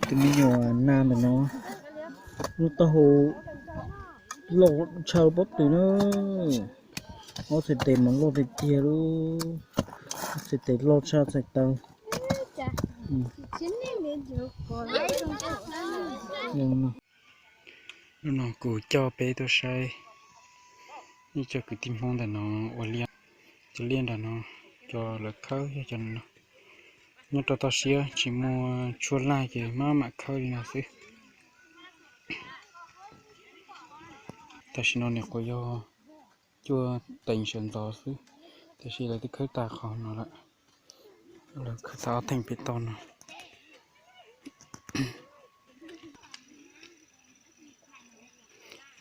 Tus me nyuam nas ntawm no, lub taub hau loj tshaj pob tw na. Ob txhais tes mas loj tiag tiag lub, ob txhais tes loj tshaj txhais taw. Hnub no kuv coj peb tuaj saib ib co kwv tij Hmoob ntawm no ua liaj. Cov liaj nram no, cov lawv khawb yog cov no. Nyob rau toj siab tsis muaj tshuaj laj ces maj mam khawb li no xwb. Tam sim no nyuam qhuav yog cuaj teev sawv ntxov xwb, tiam sis lawv twb khawb tas qhov no lawm. Lawv khawb tau ob theem pem toj no.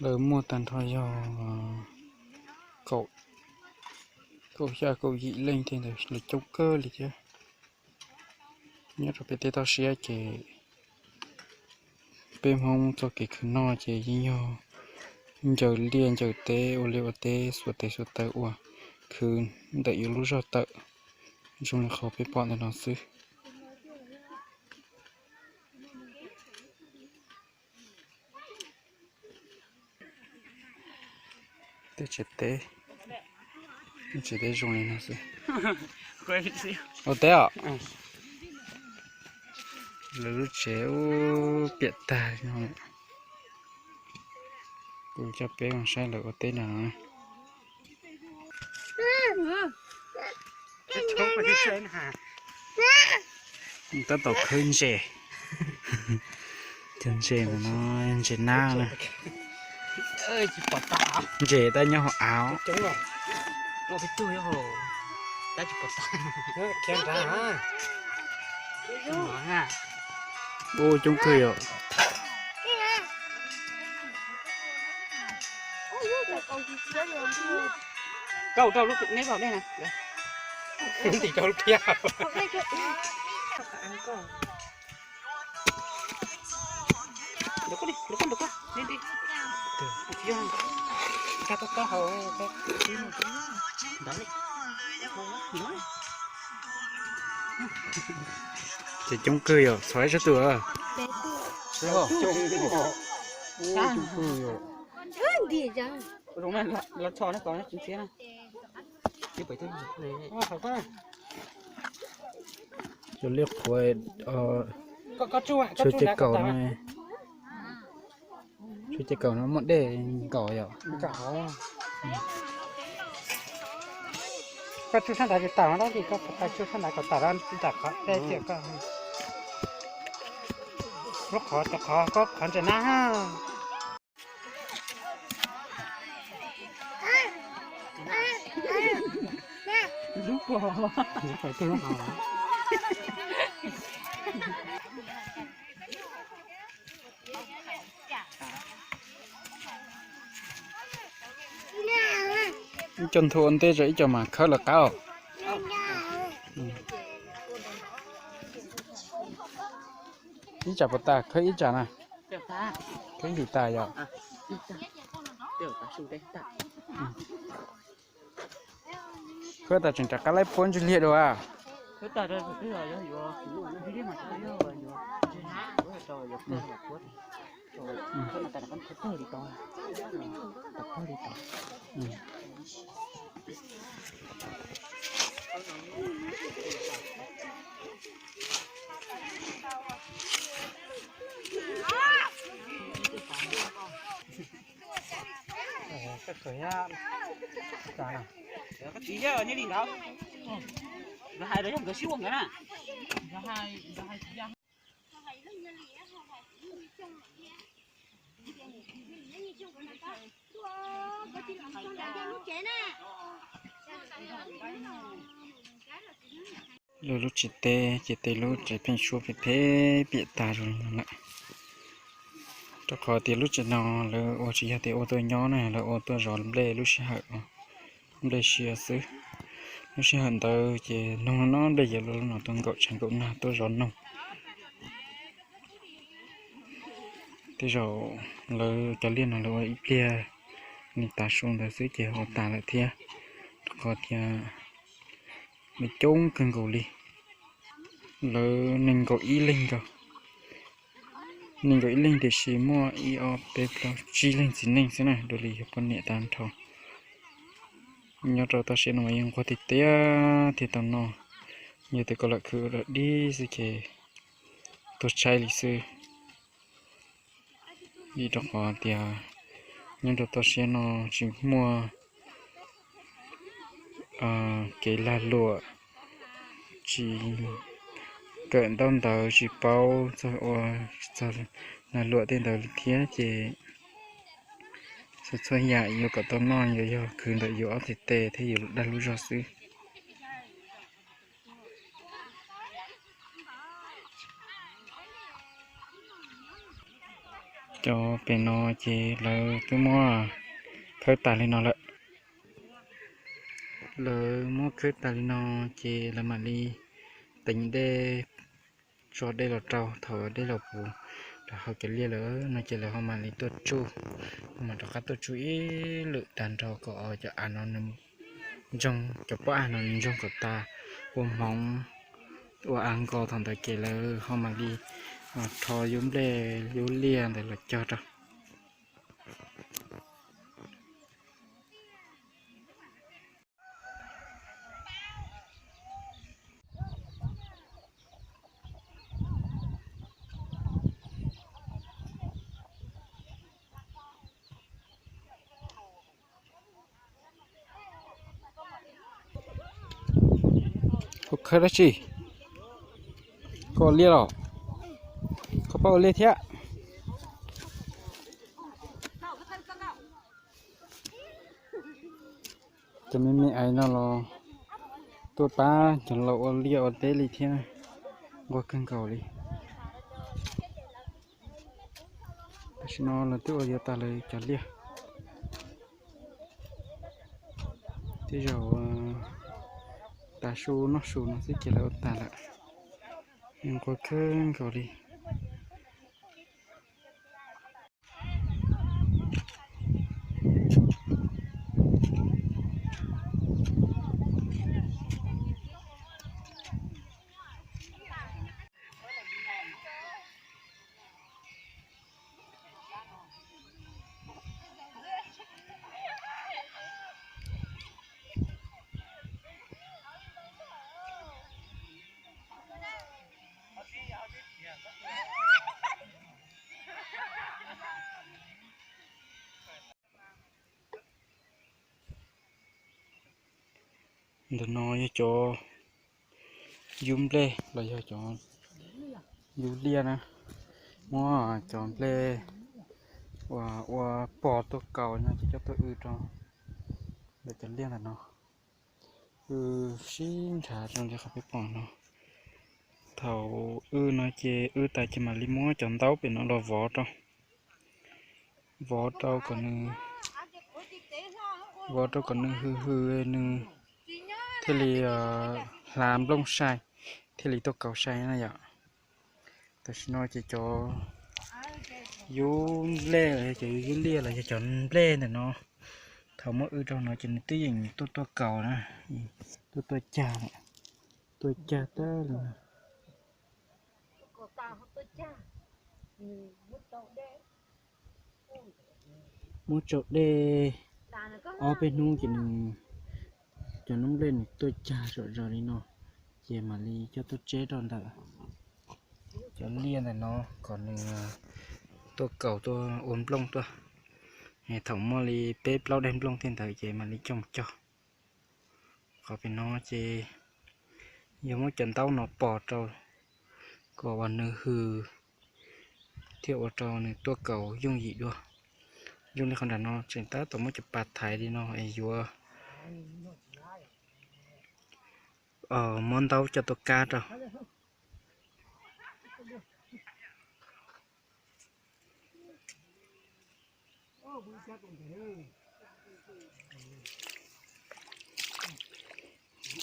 Lawv muaj tag nrho yog kaum xya kaum yim leej thiab ntawd, lawv coob kawg li thiab. Nyob rau pem tej toj siab ces peb Hmoob txoj kev khwv noj ces yeej yog ncaws liaj ncaws teb, ua liaj ua teb, xuas tes xuas taw ua, khwv ntawm yus lub zog tawm zoo li qhov peb pom ntawm no xwb. Tej tsev teb, tsev teb zoo li no xwb. Ua teb os. Lawv lub tsev ub piam tag no. Kuv coj peb mus saib lawv ua teb no. Tab tom khawb ntses. Cov ntses no ntses nab na. Ntses tab nyob hauv av. Ub, coob kawg yom. Kauj rau lub neb vau dej na. Ntim rau lub phiab. Ces coob kawg yom, txhom ib sab twg? Coob kawg yom. Cov liaj qhuav, tshuav caj kaum no, tshuav caj kaum no muaj dej nkaus yom. Koj tsuj sab nrad tsis tawm no dab tsi, koj tsuj sab nrad kom tawm nram qhov dej tiam koj. Lub qhov, cov qhov, koj qhov ntses nab. Ib co nthuav ua ntej, ib co mas khawb lawv qab os. Ib tsam puas tas, khawb ib tsam na? Khawb ib hlis tas yom. Khawb tas tseem rov qab laib puab ntsis liag dua. Koj txiv yog nyob li ntawd, nkawd hais los yog nkawd sib ua nkawd na. Lawv lub tsev teb ces tej lub tsev pheej suab phem phem piam tag zoo li no lawm. Rau qhov tias lub tsev no lawv ua tsis yog tias ua tuaj nyob na, lawv ua tuaj zov nplej lub sij hawm, nplej sia xwb. Lub sij hawm ntawd ces noog no nplej yuav luag no tuaj nkaum tshav nkaum nag tuaj zov noog. Tej zaum lawv cov liaj no lawv ua ib pliag li tav su ntawd xwb ces ua tas lawm thiab, rau qhov tias lawv coob kawg nkaus li, lawv nees nkaum ib leeg nkaus. nees nkaum ib leeg tiam sis muaj ib ob peb plaub tsib leeg txiv neej xwb na, dua li yog poj niam tag nrho. Nyob rau toj siab no mas yeej nquag tiag tiag thiaj tau noj, yog tias koj lam khwv ua dog dig xwb ces tuag tshaib li xwb. Vim rau qhov tias nyob rau toj siab no tsis muaj kev lag luam, tsis kawm ntaub ntawv, tsis paub txog ua, txog lag luam tej ntawd li thiab ces txhua txhua yam yuav kom tau noj yuav yog khwv ntawm yus ob txhais tes thiab yus dag lub zog xwb. Cov pem no ces lawv twb muab khawb tas li no lawm. Lawv muab khawb tas li no ces lawv mam li teev dej, tso dej los rau. Thaum dej los puv rau hauv cov liaj lawm no ces lawv ho mam li tuaj tsuj, ho mam rov qab tuaj tsuj ib lwm tag nrho kom cov av no nws ntsoog, cov pob av no nws ntsoog kom tas, ua hmoov, ua av nkaus. Thaum ntawd ces lawv ho mam li rho yub nplej yub liaj ntawd los cog rau. Koj khawb dab tsi? Koj ua liaj los? Koj pab ua liaj thiab. Cov me me ais no los tuaj pab cov laus ua liaj ua teb li thiab, nquag kawg nkaus li. Tam sim no lawv twb ua yuav tas lawv cov liaj, tej zaum tas su noj su no xwb ces lawv ua tas lawm, nquag kawg nkaus li. Ntawm no yog cov yub nplej los yog cov yub liaj na, muab cov nplej uas ua pog tuaj kaus no ces coj tuaj wb rau ntawm cov liaj ntawm no. Wb sib nrhav zoo li qhov peb pom no. Thaum wb no ces wb tas ces mam li muab cov ntaub pem no los vov rau, vov rau kom nws, vov rau kom nws hwm hwm nws thiaj li hla nplooj sai, thiaj li tuaj kaus sai na yom. Tam sim no ces cov yub nplej los yog cov yub liaj los yog cov nplej ntawm no, thaum muab wb rau no ces nws twb yeej tuaj tuaj kaus na, tuaj tuaj cag, tuaj cag tag li no. Muab tsau dej ob peb hnub ces nws, cov noob nplej nws tuaj cag zom zaws li no, ces mam li coj tuaj tseb rau ntawm cov liaj ntawm no kom nws tuaj kaus tuaj ua nplooj tuaj. Thaum muaj li peb plaub daim nplooj tej ntawd ces mam li coj mus cog. Qhov pem no ces yog muab cov ntaub no pog rau kom uas nws hwm thiaj ua rau nws tuaj kaus yooj yim dua. Zoo li qhov nram no tseem tab tom muab cov pas thaiv li no es yuav muab ntaub coj tuaj kab rau.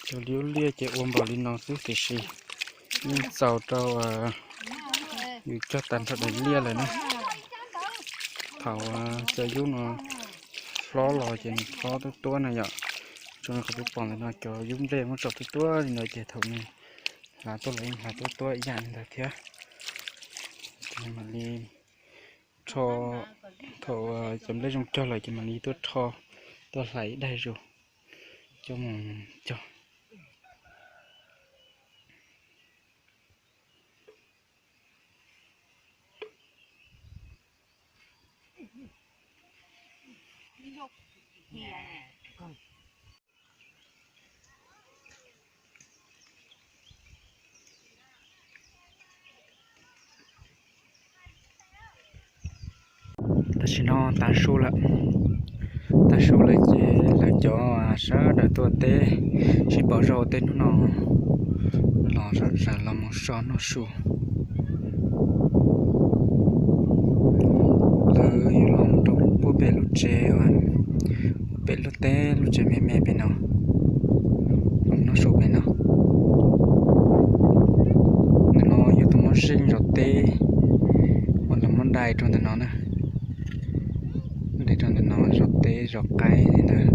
Cov liaj ces ua npaum li no xwb tiam sis yeej txaus rau yus cog tag nrho daim liaj lawm na. Thaum cov yub no hlob los ces nws hlob tuab tuab na yom. Zoo li qhov peb pom ntawm no cov yub nplej muab tso tuab tuab li ntawd ces thaum nws hlav tuaj los yeej hlav tuab tuab ib yam li ntawd thiab. Mam li rho, thaum cov nplej zoo cog lawm ces mam li tuaj rho, tuaj hlais ib daig zus coj mus cog. Tam sim no tav su lawm, tav su lawm ces lawv cov sawv daws tuaj teb sib pauv zog ua teb hnub no los zom zaws los mus so noj su. Lawv yuav los rau puag pem lub tsev, pem lub teb lub tsev me me pem no, noj su pem no. Ntawm no yog tus muaj zeej zov teb uas lawv muab dai rau ntawm no na. Dai rau ntawm no zov teb zov qaib li ntawd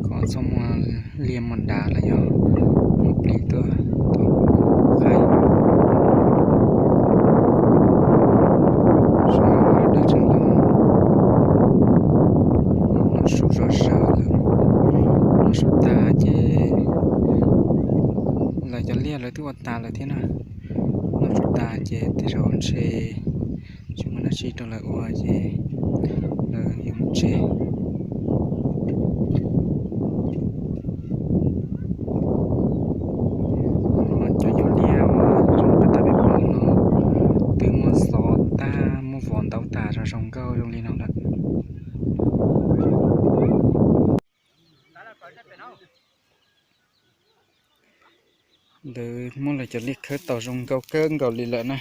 kom txhob muaj liaj muaj dav los yog muaj plis tuaj qaib. Sawv daws tseem los noj su zom zaws lawm. Noj su tas ces lawv cov liaj lawv twb ua tas lawm thiab na. Noj su tas ces tej zaum ntshe tsis muaj dab tsi rau lawv ua ces lawv yuav mus tsev. Cov nyuag liaj uas zoo tas peb pom no twb muab xov tag muab vov ntaub tas zoo zoo nkauj zoo li no lawm. Ntawd muab lawv cov liaj khawb tau zoo nkauj kawg nkaus li lawm na.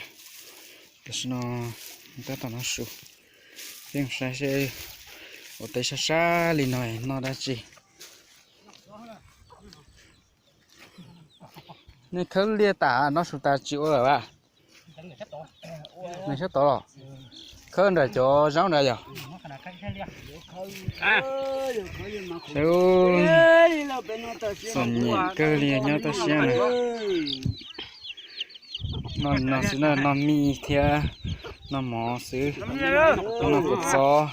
Tam sim no tab tom noj su, peb saib seb ua teb sab sab li no noj dab tsi. Nej khawb liaj tas noj su tas tsis ua lawm a? Nws sab tod los? Khawb nram cov zaub nrad yog? Txom nyem kawg li nyob toj siab na. Noj no xwb na, noj mij thiab noj mov xwb, noj kua txob,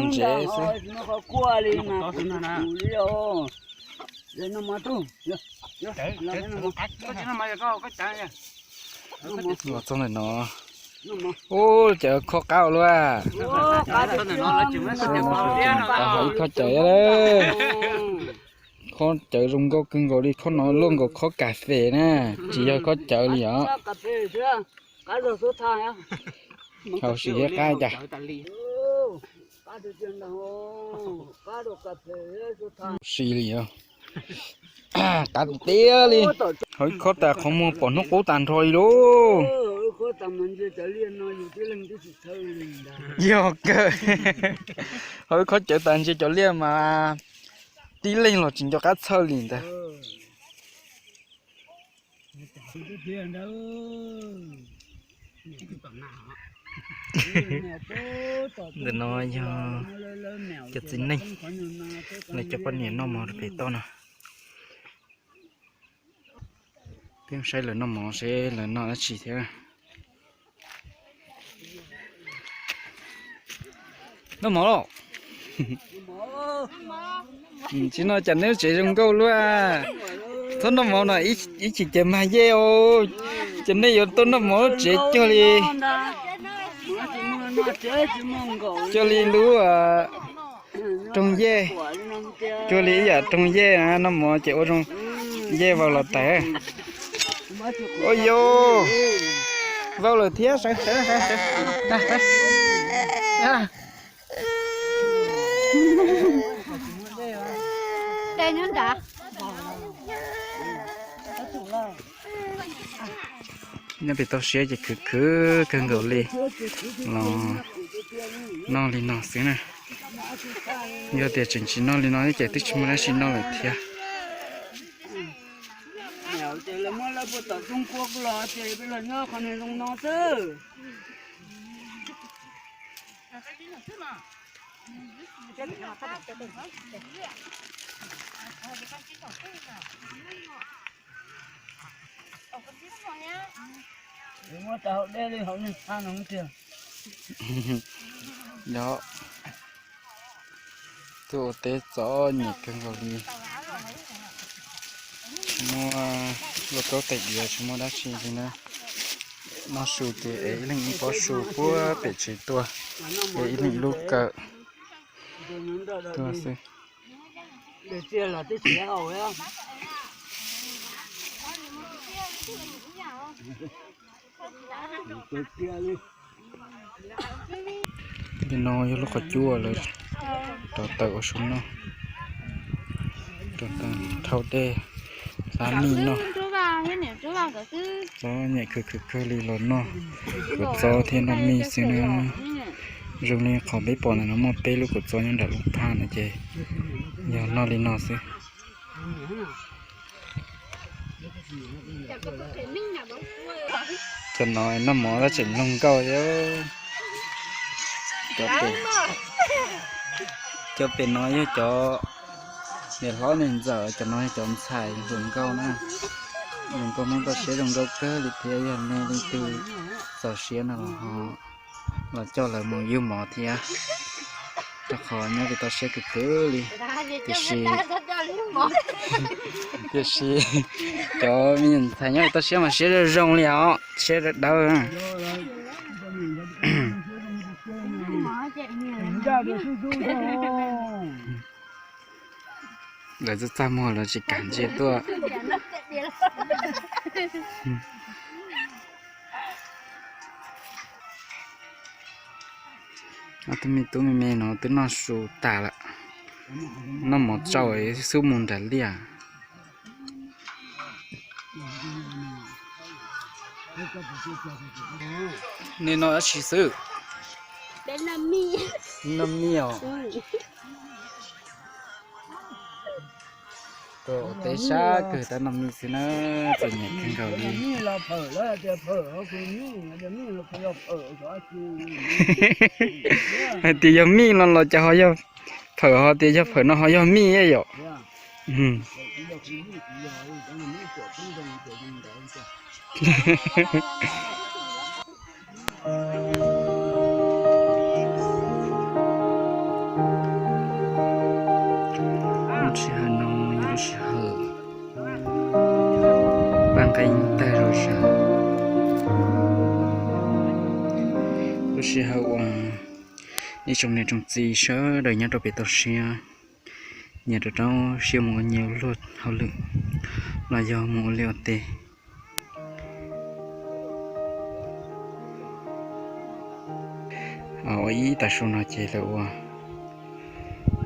ntsev xwb. Los txog ntawm no, ub, cawv khob qab ua luaj. Ho ib khob cawv, khob cawv zoo nkauj kawg nkaus li, khob no luaj nkaus khob kas fes na, tsis yog khob cawv li os. Hau sim thiab qab cas. Sim li os. Qab tiag tiag li. Hau ib khob tas qhov muag pom hnub qub tas nrho li lauj. Yog kawg. Hau ib khob cawv tas ntsia cov liaj mas tib leeg los tsis nco qab txhawj li ntag. Ntawm no yog cov txiv neej, lawv cov poj niam noj mov rau pem toj no. Peb saib lawv noj mov seb lawv noj dab tsi thiab. Noj mov lauj. Tsis no cas neb tsev zoo nkauj luaj. Txhob noj mov no ib chim ces mag yej os. Ces nej yuav tuaj noj mov lub tsev cuag li, cuag li lub roog yej, cuag li ib yam roog yej na, noj mov ces ua zoo yej vau los tawm. Ua yus vau lawm thiab, sawv sawv sawv. Nyob pem toj siab ces khwv khwv kawg nkaus li, los noj li no xwb na. Yog tias tseem tsis noj li no ces twb tsis muaj dab tsi noj lawm thiab. Yog, tuaj ua teb txom nyem kawg nkaus li. Tsis muaj lauj kaub tais diav, tsis muaj dab tsi li na. Noj su ces ev ib leeg ib pob su puag pem tsev tuaj, ev ib leeg ib lub kawm tuaj xwb. Li no yog lub qhov cub lawv rov tawm ua su noj, rov tawm thauj dej, hlab mij noj. Txom nyem khwv khwv kawg li los noj kuv txob thiab noj mij xwb na. Zoo li qhov peb pom ntawm no muaj peb lub kuv txob nyob nram lub phaj no ces yog noj li no xwb. Cov no noj mov tab tseem mloog nkauj thiab. Cov pem no yog cov niam hlob niam ntxawm, cov no yog cov ntxhais hluas nkauj na. Hluas nkauj Hmoob toj siab zoo nkauj kawg li thiab, yog nej leej twg txaus siab no los ho los coj lawv mus yug mov thiab, rau qhov nyob li toj siab kawg kawg li. Tiam sis, tiam sis cov me nyuam ntxhais nyob li toj siab mas siab zoo zoo li os, siab dawb dawb. Lawv txaj txaj muag lawv tsis kam ntsia tuaj. Ob tug me tub me me no twb noj su tas lawm, noj mov tsau xub mus nram liaj. Nej noj dab tsi xwb? Noj mij os. Tuaj ua teb sab kawg tab noj mij xwb na, txom nyem kawg nkaus li. Hais tias yog mij no los cas ho yog phawm, ho tias yog phawm no ho yog mij yom. Lub sij hawm no yog lub sij hawm paj nqeeg tag zog sas, lub sij hawm uas ib tsoom niam tsoom txiv sawv daws nyob rau pem toj siab, nyias rau rau siab mus ua nyias luag hauj lwm los yog mus ua liaj ua teb. Ua ib tag su no ces lawv ua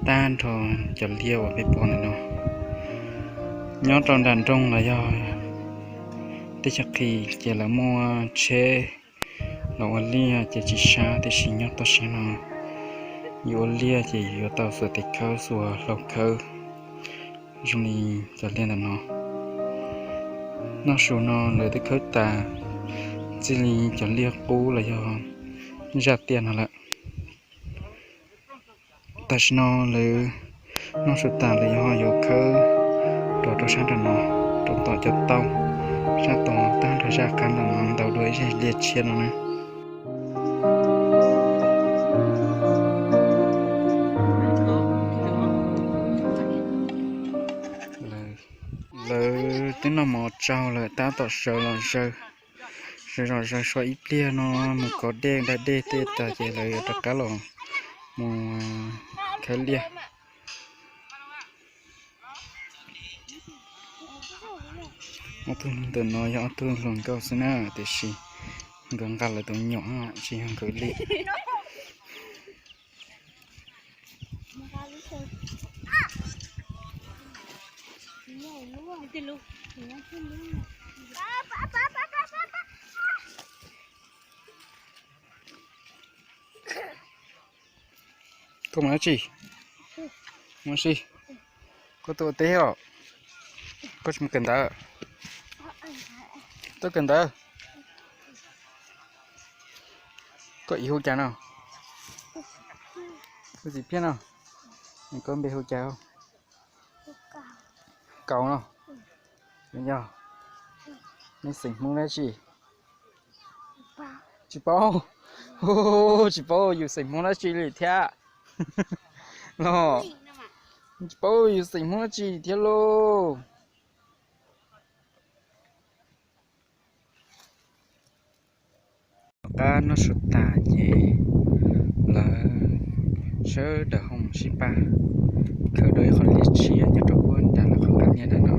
tag nrho cov liaj uas peb pom ntawm no. Nyob rau nram nroog los yog teb chaws qis ces lawv muaj tsheb los ua liaj ces tsis sab, tiam sis nyob toj siab no yus ua liaj ces yus yuav tau xuas tes khawb xuas hlau khawb zoo li cov liaj ntawm no. Noj su no lawv twb khawb tas, txij li cov liaj qub los yog zaj tiaj no lawm. Tam sim no lawv noj su tas lawm, yog ho yuav khawb rov rau sab nram no, rau tom cov taub sab tod tag nrho zaj qab nram no ntau dua ib zaj liaj tshiab no na. Lawv twb noj mov tsau lawm tab tom sawv los zaws, sawv los zaws so ib pliag no mus kov dej da dej tej tas ces lawv yuav rov qab los mus khawb liaj. Ob tug ntawm no yog ob tug hluas nkauj xwb na, tiam sis nkawd nqa lawv tus me nyuam tsis yog nkawd li. Koj mus dab tsi? Mus si. Koj tuaj ua teb os? Koj tsis mus kawm ntawv? Tuaj kawm ntawv. Koj ib hu cas no? Koj txiv Phiaj no, koj npe hu cas? Kaus no. Yog, nej xeem Hmoob dab tsi? Tsis paub, tsis paub yus xeem Hmoob dab tsi li thiab los, tsis paub yus xeem Hmoob dab tsi thiab lauj. Tom qab noj su tas ces lawv sawv daws ho mus sib pab khawb dua ib qho liaj tshiab nyob rau puag nram lawv qhov nqaij liaj nram no.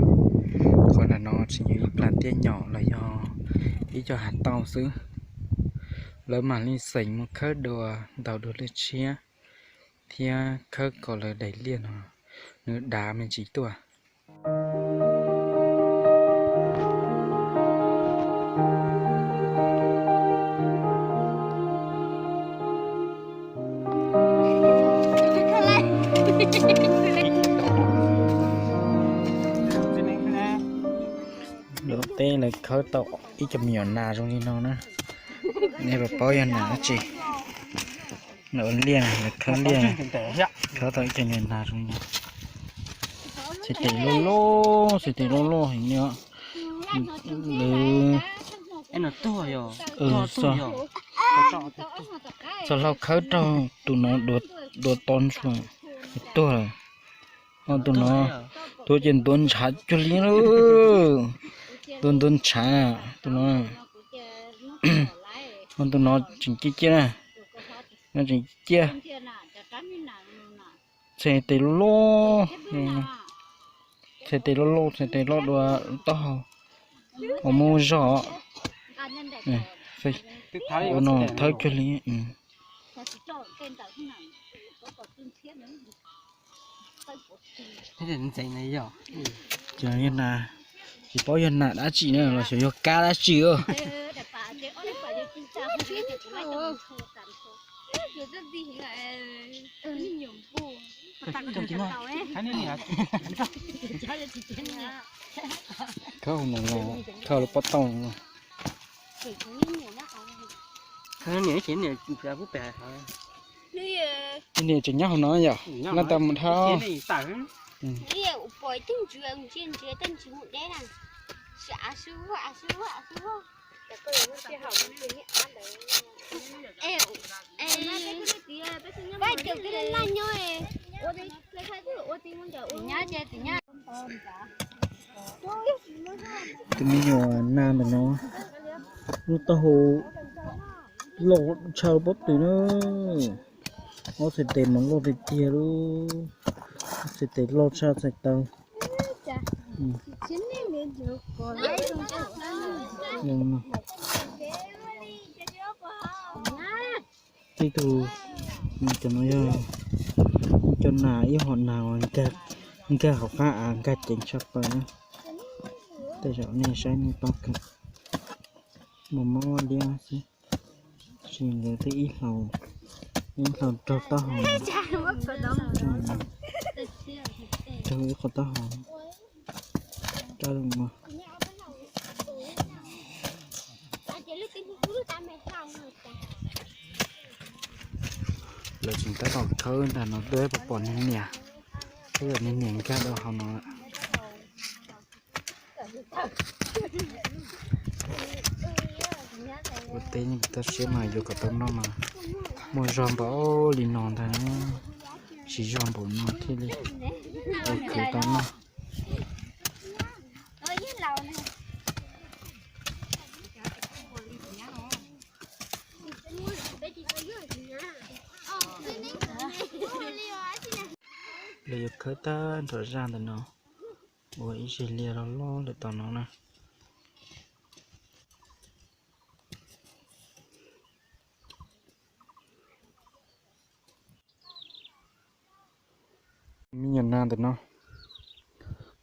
Qhov nram no tseem yog ib plag tiaj nyom los yog ib co hav tauj xwb. Lawv mam li xeem mus khawb dua ntaus dua liaj tshiab thiab khawb kom lawv daim liaj no nws dav me ntsis tuaj. Lawv teb lawv khawb tau ib co me nyuam nas zoo li no na. Nej puas paub yog nas dab tsi? Lawv ua liaj, lawv khawb liaj, khawb tau ib co me nyuam nas zoo li no. Txhais tes loj loj, txhais tes loj loj heev li os. Lawv, txog hlau khawb raug tus no dua to ntsuag, tuag lawm. Ho tus no, tus ces ntuav ntshav cuag li, ntuav ntuav ntshav tus no. Ho tus no tseem ciaj ciaj na, no tseem ciaj. Txhais tes loj loj, txhais tes loj loj, txhais tes loj dua taub hau uas muaj zog. Ua no thawb cuag li. Ces yog nas, tsis paub yog nas dab tsi na los xyov yog kab dab tsi. Khawb hauv no, khawb hauv lub pob tauj no. Niam tseem nyob hauv no yom, leej twg mus dhau. Tus me nyuam nas ntawm no, lub taub hau loj tshaj pob tw na. Ob txhais tes mas loj tiag tiag lub, ob txhais tes loj tshaj txhais taw. Tib tug, cov no yog cov nas, ib hom nas uas nkag hauv qab av nkag ceev tshaj plaws na. Tej zaum nej saib nej paub kawg. Muaj mob liab xwb, tsis nkawd twb ib hlau, ib hlau raug taub hau, raug ib qho taub hau. Lawv tseem tab tom khawb ntag no, twb pom niag niam, twb yog niag niam nkag rau hauv no. Ua teb toj siab mas yuav kom tau noj mas muaj zog npaum li no ntag, tsis zog npaum no thiaj li ua khwv tau noj. Lawv yuav khawb tag nrho zaj ntawm no ua ib zeg liaj loj loj lawm tom no na. Me nyuam nas ntawm no,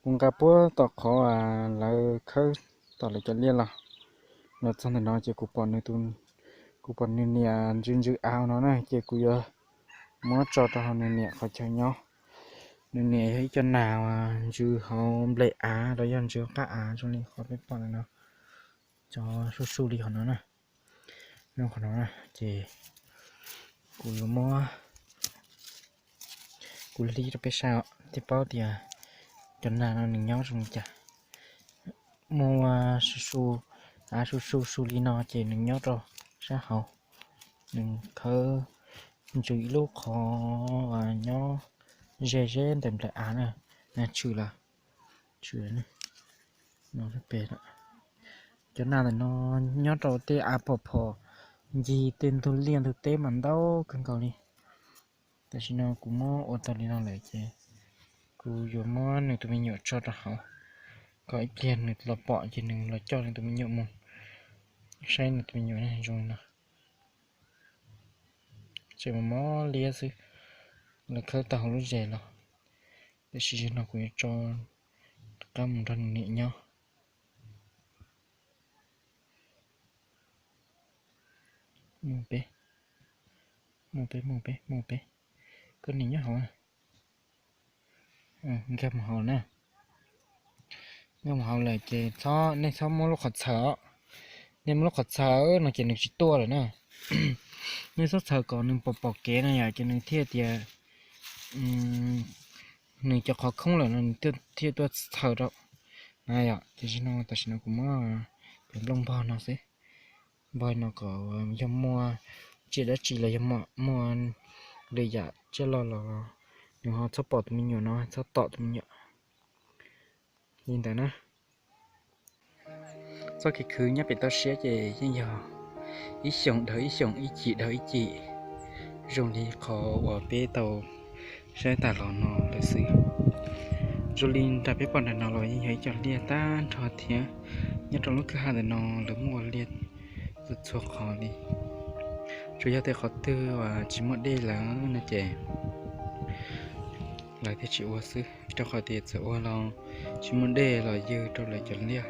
kuv nqa puag tom qhov lawv khawb tom lawv cov liaj los, los txog ntawm no ces kuv pom nws, kuv pom nws niam ntsws ntsws av no na, ces kuv yuav muab tso rau hauv nws niam qhov chaw nyob. Nws niam yog ib co nas uas ntsws hauv nplej av los yog ntsws qab av zoo li qhov peb pom ntawm no, cov su su li hauv no na. Nyob qhov no na ces kuv yuav muab, kuv hlib rau peb saib os thiaj paub tias cov nas no nws nyob zoo li cas. Muaj su su, av su su su li no ces nws nyob rau sab hauv. Nws khawb ntsws ib lub qhov nyob ze ze ntawm nplawm av na, tshwm lawm, tshwm lawm. Cov naj ntawm no nyob rau tej av pom phom ncig tej ntug liaj ntug teb mas ntau kawg nkaus li. Tam sim no kuv muab ua tau li no lawm ces kuv yuav muab nws tus me nyuam tso rau hauv, kom ib pliag nws los pom ces nws los coj nws tus me nyuam mus, saib nws tus me nyuam zoo li no. Tseem mob liab xwb, lawv khawb tau hauv lub zes los. Tiam sis zaum no kuv yuav tso rov qab mus nrog nws niam nyob. Mus peb, mus peb, mus peb, mus peb. Koj niam nyob hauv, nkag mus hauv na. Nkag mus hauv lawm ces nej txhob muab lub qhov txhaws os. Nej muab lub qhov txhaws no ces nws tsis tuaj lawm na. Nej txhob txhaws kom nws pom pom kev no yom, ces nws thiaj tias nws cov qhov khoob lawm no nws thiaj tuaj txhaws rau na yom. Ces tam sim no, tam sim no kuv muab cov nplooj npog no xwb, npog no kom yog muaj tsiaj dab tsi los yog muaj lwm yam tsiaj loj los nws ho txhob pom tus me nyuam no, txhob tom tus me nyuam. Li ntawd na. Txoj kev khwv nyob pem toj siab ces yeej yog ib xyoos dhau ib xyoos, ib cim dhau ib cim, zoo li qhov uas peb tau saib tas los no lawm xwb. Zoo li nram peb pom nram no los yeej yog ib co liaj tag nrho thiab. Nyob rau lub kwj ha ntawm no lawv muaj ua liaj txhua qhov li. Tsuas yog tej qhov twg uas tsis muaj dej lawm no ces lawv thiaj tsis ua xwb, rau qhov tias txawm ua los tsis muaj dej los ywg rau lawv cov liaj.